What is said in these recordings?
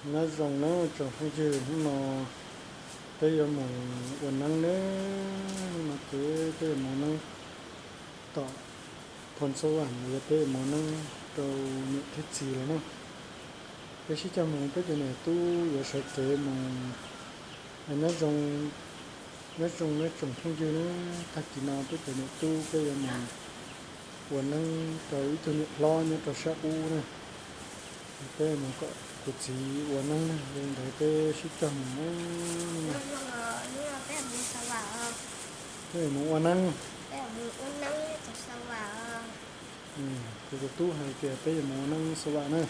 Nyob zoo nawb tsoom phooj ywg, hnub no peb yuav mus ua neeb nawb. Hnub no ces peb yuav mus ua neeb tom Phoo Xab Vam, yog peb yuav mus ua neeb rau niam thiab txiv lawm na. Peb sib cog mus, peb cov niam tub yuav sawv kev mus. Nyob zoo, nyob zoo nawb tsoom phooj ywg na, tag kis no peb cov niam tub peb yuav mus ua neeb rau ib tug niam hlob nyob rau sab ub na. Peb mus kom kuv txiv ua neeb na, yog li ntawd peb sib cog mus na. Peb mus ua neeb. Kuv tus tub hais tias peb yuav mus ua neeb Xab Vam na,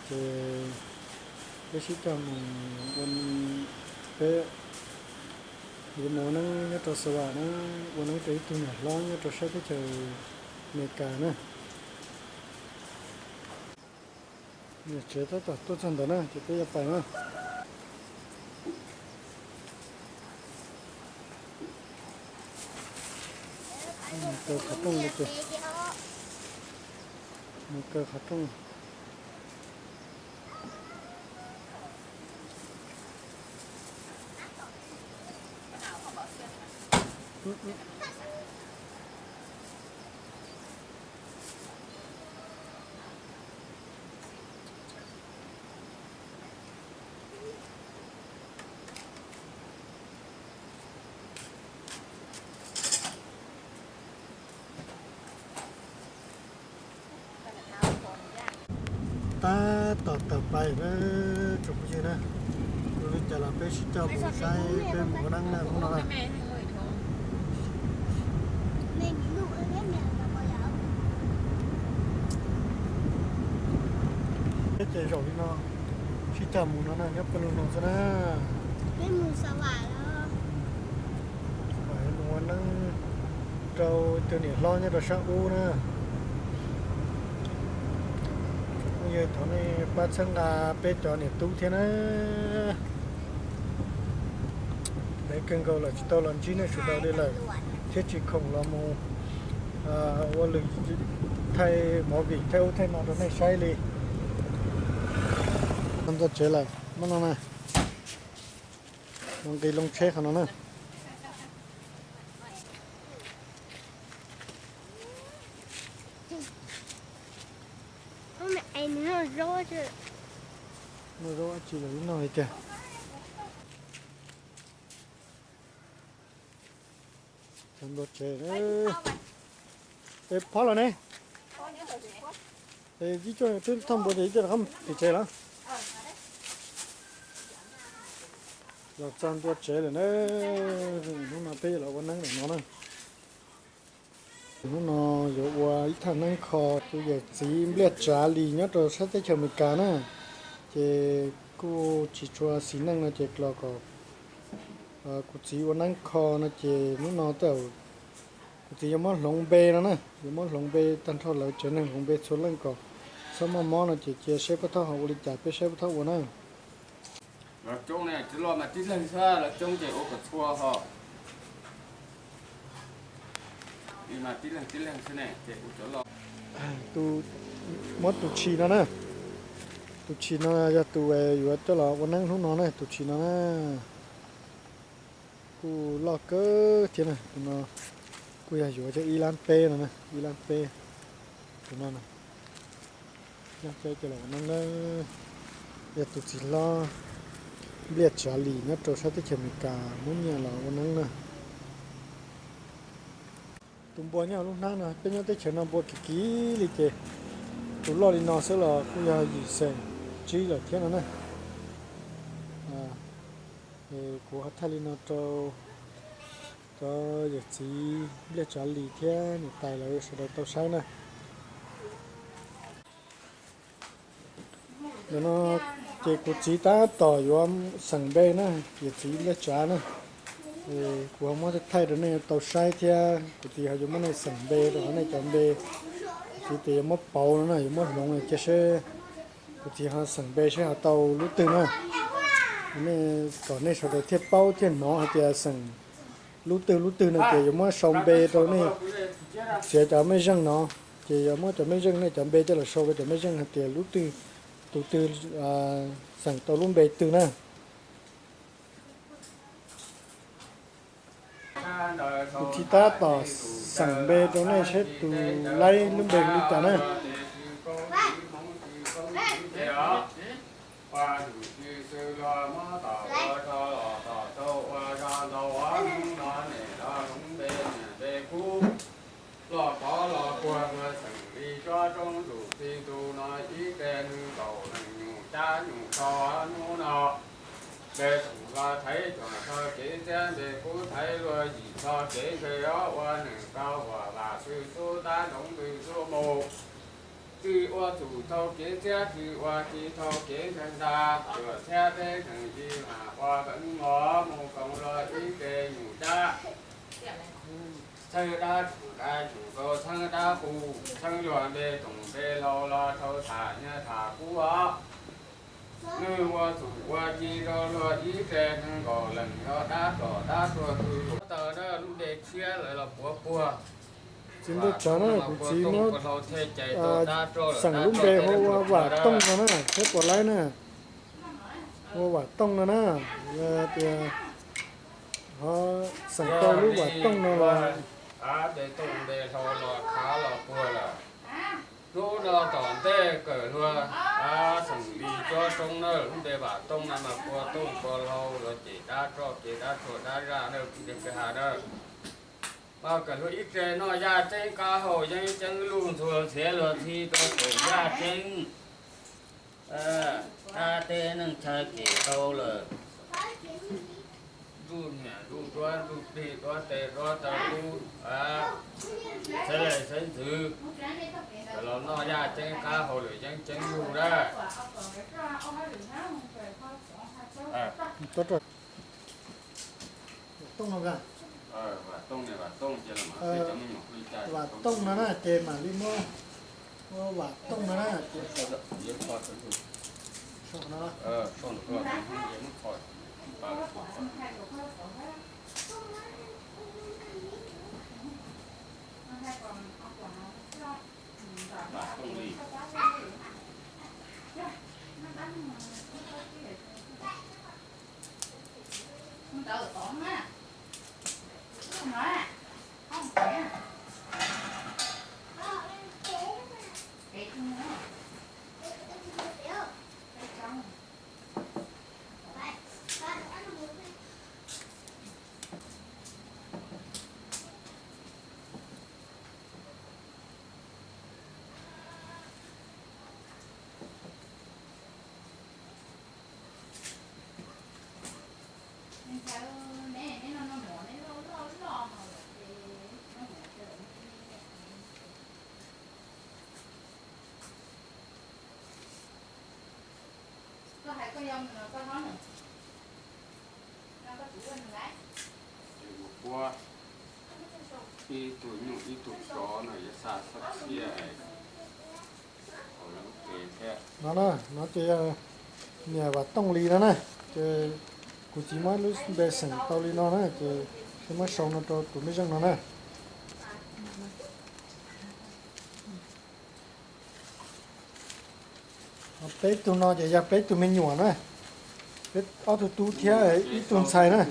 ces peb sib cog mus ua, peb yuav mus ua neeb nyob rau Xab Vam na, ua neeb rau ib tug niam hlob nyob rau sab teb chaws Amelikas na. Niam tsev tab tom tuaj txog ntawd na, ces peb yuav pais na. Mus kaw qhov rooj, mus kaw qhov rooj. Tab tom tawm pais na tsoom phooj ywg na, ua li cas los peb sib cog mus saib peb mus ua neeb na hnub no na. Peb ces zaum li no, sib cog mus no na, nyob pawg lug no xwb na. Mus ua neeb rau tus niam hlob nyob rau sab ub na. Tsoom phooj ywg, thov nej pab txhawb nqa peb cov niam tub thiab na. Ntev kawg nkaus lawm tsis tau los ntsib nej sawv daws li lawm, thiab tsis khoom los mus ua lwm thaij movie thaij ub thaij no rau nej saib li. Ntxo tsev lawm, muab no na, los nqis loo tsheb qhov no na. Noj zaub dab tsi los noj li tiag. Cov ntua tsev, es phob los ne. Es ib co twb thauj npua ces ib co rov qab tim tsev lawm. Los txog ntua tsev lawm na. Hnub no peb yuav los ua neeb ntawm no na. Hnub no yuav ua ib thaj neeb kho kuv yawm txiv Npliaj Tsav Lis nyob rau sab teb chaws Amelikas na. Ces kuj tsis tshua xis neej no ces los kom kuv txiv ua neeb kho no ces hnub no tej zaum kuv txiv yuav muab hloov npe no na, yuav muab hloov npe tag nrho lawv tsev neeg, hloov npe txhua leej kom txhob muaj mob no ces cia saib Pab Thoj ho ua li cas peb saib Pab Thoj ua na. Los coob ne, tsis los mas tib leeg xwb, los coob ces ua kom txhua ho. Mas tib leeg tib leeg xwb ne ces ua cov loj. Tus, muab tus tshis no na, tus tshis no yog tus yuav coj los ua neeb hnub no na, tus tshis no na. Kuj loj kawg thiab na, tus no kuj yog yuav coj ib lab peb no na, ib lab peb. Tus no na, yog coj los ua neeb na, yog tus txiv hlob Npliaj Tsav Lis nyob rau sab teb chaws Amelikas muab nyiaj los ua neeb na. Tus npua nyob lub hnab no, peb nyob teb chaws no npua kim kim li ces tus loj li no xwb los kuj yog yim xees tsib lawm thiab no na. Kuv ho thaij li no rau cov yawm txiv Npliaj Tsav Lis thiab niam tais lawv sawv daws tau saib na. Ntawm no ces kuv txiv tab tom yuav xeem npe na, yawm txiv Npliaj Tsav na. Kuv ho muab thaij rau nej tau saib thiab kuv txiv ho yuav muab nej xeem npe rau qhov nej cov npe, kuv txiv tias yuav muab pauv no na, yuav muab hloov cia seb kuv txiv ho xeem npe seb ho tau lub twg na. Nej, kom nej sawv daws thiaj paub thiaj hnov hais tias xeem lub twg lub twg no ces yuav muab sau npe rau nej txiav cov mej zeej no, ces yuav muab cov mej zeej nej cov npe coj los sau rau cov mej zeej hais tias lub twg Tus twg xeem tau lub npe twg na. Kuv tsis tab tom xeem npe rau nej saib tus laib lub npe li cas na. Los pov los puag luag xeem li cob roob lus txij ntu no ib qe nees nkaum leej nyuj cab nyuj rau hnub no. Npe toom hlo thaiv cuam txog kev txiab npe kub thaiv luag yim txog kev ntshe ob ua neeg rau huam vam txwj xub tab nroov ntws xub mus. Txwj ua txum thau kev txiab txwj ua ci thau kev ntshe nta, cuam txhiab peb neeg ci mam ua peev mos mus koom luag ib qe nyuj cab. Txheeb dab tsuj dab tsuj rau txheeb dab qus, txheeb luag npe toom npe hlau los rau tham nyiaj tham kub os. Nwj ua txum ua ci rau luag ib qe nees nkaum leej yog dab pom dab tuag txwj lus tawm na lub npe tshiab lawv los puav puag. Txiv ntuj tsawv na, kuv txiv muab xeem lub npe hu ua Vam Tooj no na, thiab puas laib na, ua Vam Tooj no na, yog tias ho xeem tau lub Vam Tooj no los. Npe tooj npe hlau los khav los puag lawm. Hnub no tom ntej kawm luag xeem li cob roob na, lub npe Vam Tooj no mas pua tooj pua hlau los cem dab roj kev dab tshuaj dab zaj na, kwv tij kwv ha na. Mas kawm luag ib qe noj yaj tseeb qab hau yeeb ceeb luj ntxhua ntxhiav luag txhij rau saum yaj tseeb. Dab teb neej chaw cem tau lawm. Ntuj niam ntuj duab ntuj plig duab tes duab taw kub, xeeb leej xeeb ntxwv, los noj yaj ceeb qab hau lawm yeeb ceeb luj na. Tooj no, Vam Tooj no na ces mam li muab, muab Vam Tooj no na ces, no, Ua ib tug nyuj ib tug tsov no yuav xa txhob txhiaj. No na, no ces yog niam Vam Tooj Lis no na, ces kuv txiv muab lub npe xeem tau li no na, ces muab sau no rau tus mej zeej no na. Peb tug no ces yog peb tug me nyuam na, peb ob tug tub thiab ib tug ntxhais na.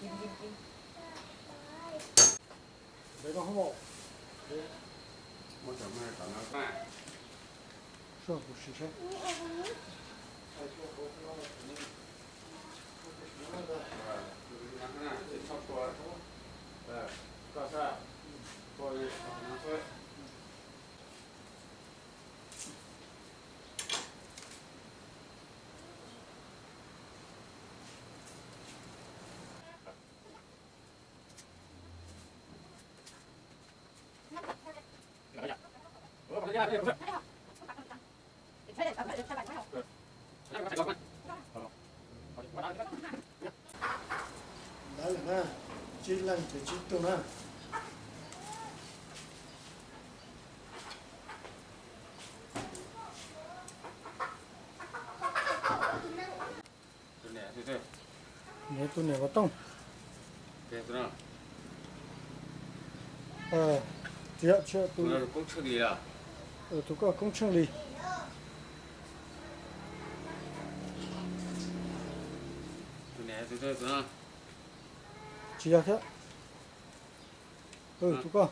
Ntev no hoob maum. Soj kuv sim saib. Lawv lawm na, tsib leej ces tsib tug na. Tus niam, tus niam Vam Tooj. Tsis yog, tsis yog, tus, tus koj Koob Tsheej Lis. Tsis yog thiab. Tus koj.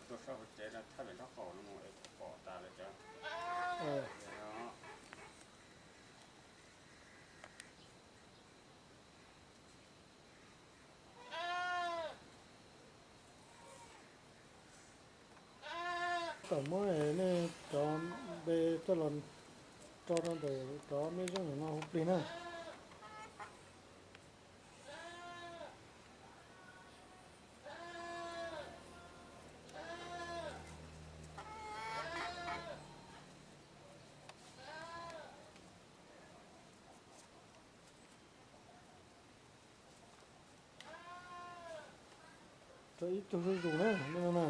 Tuaj sab hauv tsev no thaj pem nraub qaum no mus es pom tas lawm cov. Kom muab nej cov npe coj los tso rau ntawm cov mej zeej no hu plig na. Rau ib tug zuj zus na, nej no na.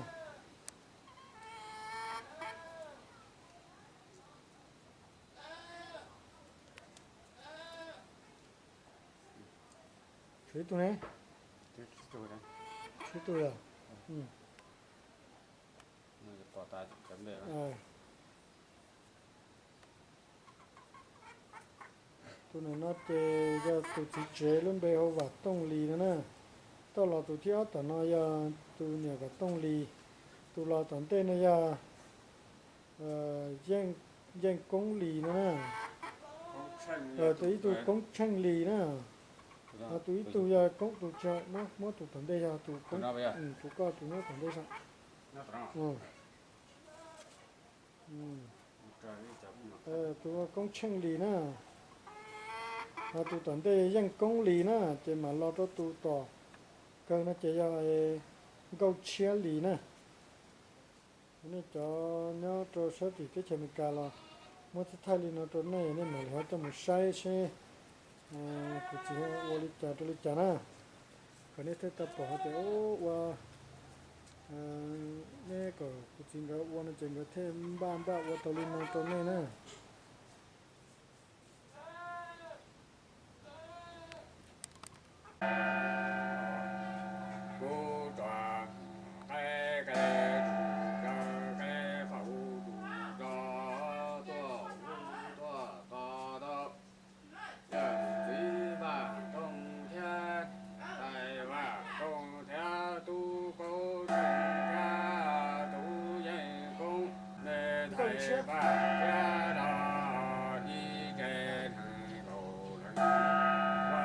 Tshuav ib tug ne? Tshuav ib tug yog? Tus niam no ces yog tus txiv tsev lub npe hu Vam Tooj Lis no na. Tuaj los tus thib ob tom no yog tus niam Vam Tooj Lis. Tus los tom ntej no yog Yeej Koob Lis no na. Tus ib tug Koob Tsheej Lis na. Ho tus ib tug yog Koob, tus tsis muab, tus tom ntej yog tus Koob, tus koj tus nyob tom ntej saib. Tus Koob Tsheej Lis na. Ho tus tom ntej Yeej Koob Lis na, ces mam los rau tus tom kawg no ces yog Nkauj Tshiab Lis na. Nej cov nyob rau sab tim teb chaws Amelikas los muab txhib thaij li no rau nej, nej mam li ho coj mus saib seb kuv txiv ua li cas rau li cas na. Kom nej thiaj tau pom hais tias ua, nej kom kuv txiv nkawd ua no ces nkawd thiaj npaj npaj ua tau li no rau nej na. Yawm txiv Vaj Tooj thiab tais Vaj Tooj thiab tub Kaub Tooj thiab tub Yeej Koob, nej tais Vaj thiab los ib tsev neeg nkaus leej ua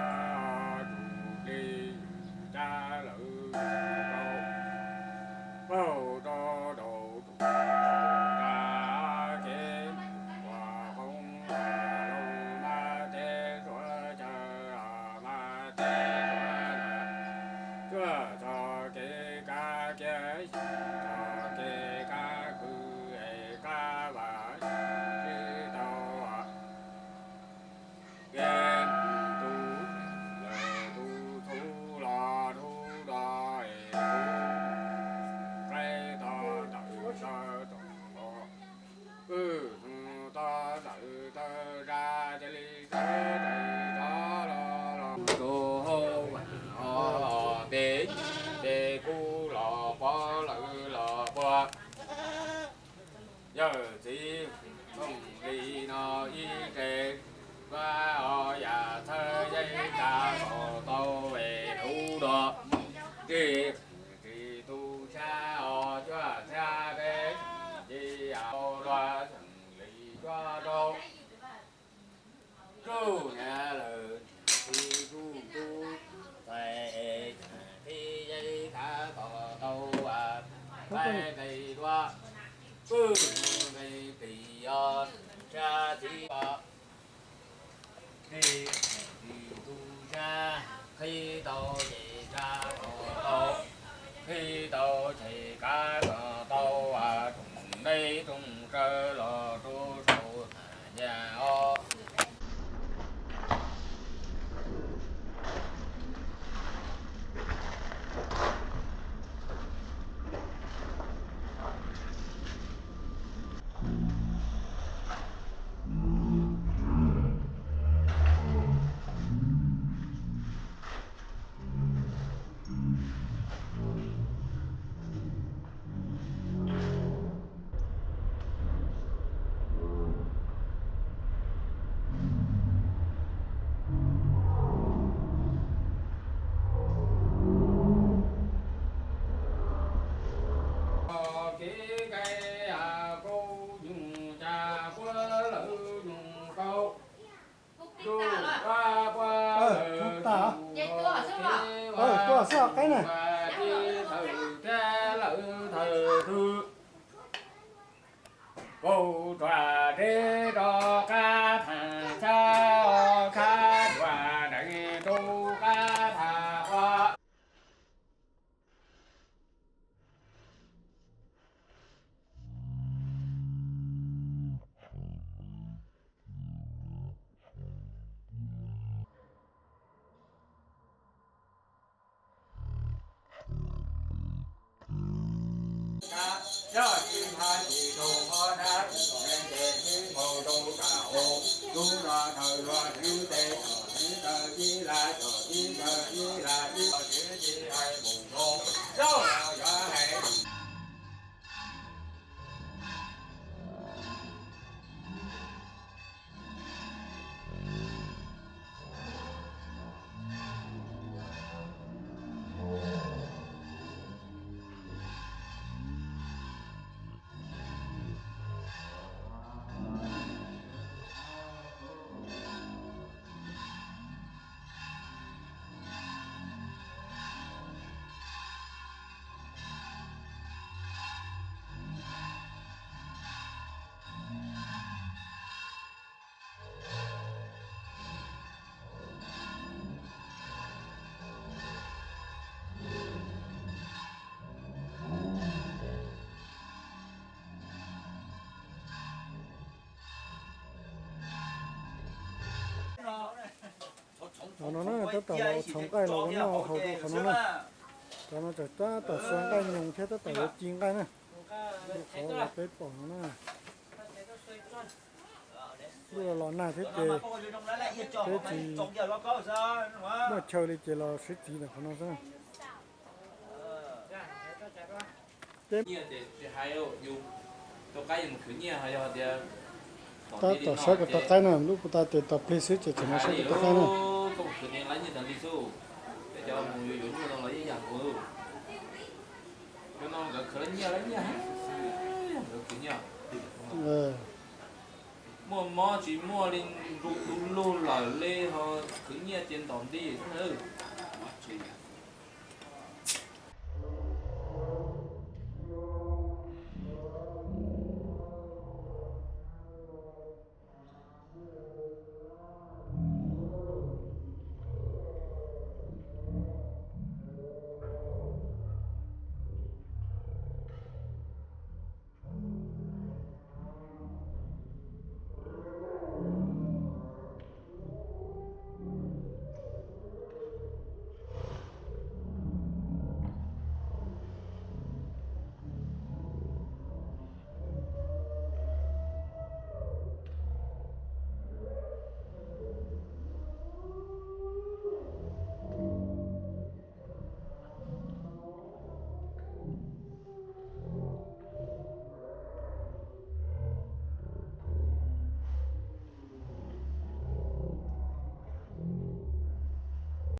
tus plig cab lawv kaub pauj rau rau tus kav kev ua qoob ua loo mas tej suav chaw mas tej suav cuaj txog kev kav kiab, txog kev kav kwv es kav vam Yawm txiv Tooj Lis no ib tsev, vaj o yam txhawb yeeb tsa kom tau es hlub dua, tsis tsis tu sab os cuaj txhiab peb, ci yam dua xeem lis cuaj rau. Tsuj hniav lawm, tsis tsuj tub, txais es txhais qhib yeeb khav kom tau, txais nqe dua, pwj nqe pim os, sab txiv os. Tsis tsis tu sab, qhib tau ces sab tau tau, qhib tau ces kav kom tau, tsoom deb tsoom tsawv los rau saum nyaj os. Kev nqe kaub nyuj tsa puab lawv nyuj kaub. Tus pab puab lawv tus, tus pab puab lawv tib thawj thiab lawv thawj twg. Kaus ruam deb rov qab tham txhab, khab ruam deev rov qab tham qhua. Qhov no na, tab tom los ua txhaws nqaij los ua noj haus rau qhov no na. Cov no tseem tab tom xuas nqaij nyoos thiab tab tom yuav ci nqaij na. Lub qhov uas peb pom no na. Lub los los nag thiab ces peb tsis muaj chaw li ces los sib txiv ntawm qhov no xwb na. Tab tom saib kuv tau qaib na, lub kuv tas tes tau plig xwb ces tseem mus saib kuv tau qaib na. Muaj mob tsis muaj li, ntu tu lug lawm li ho khwv nyiaj tias ntom nti xwb na.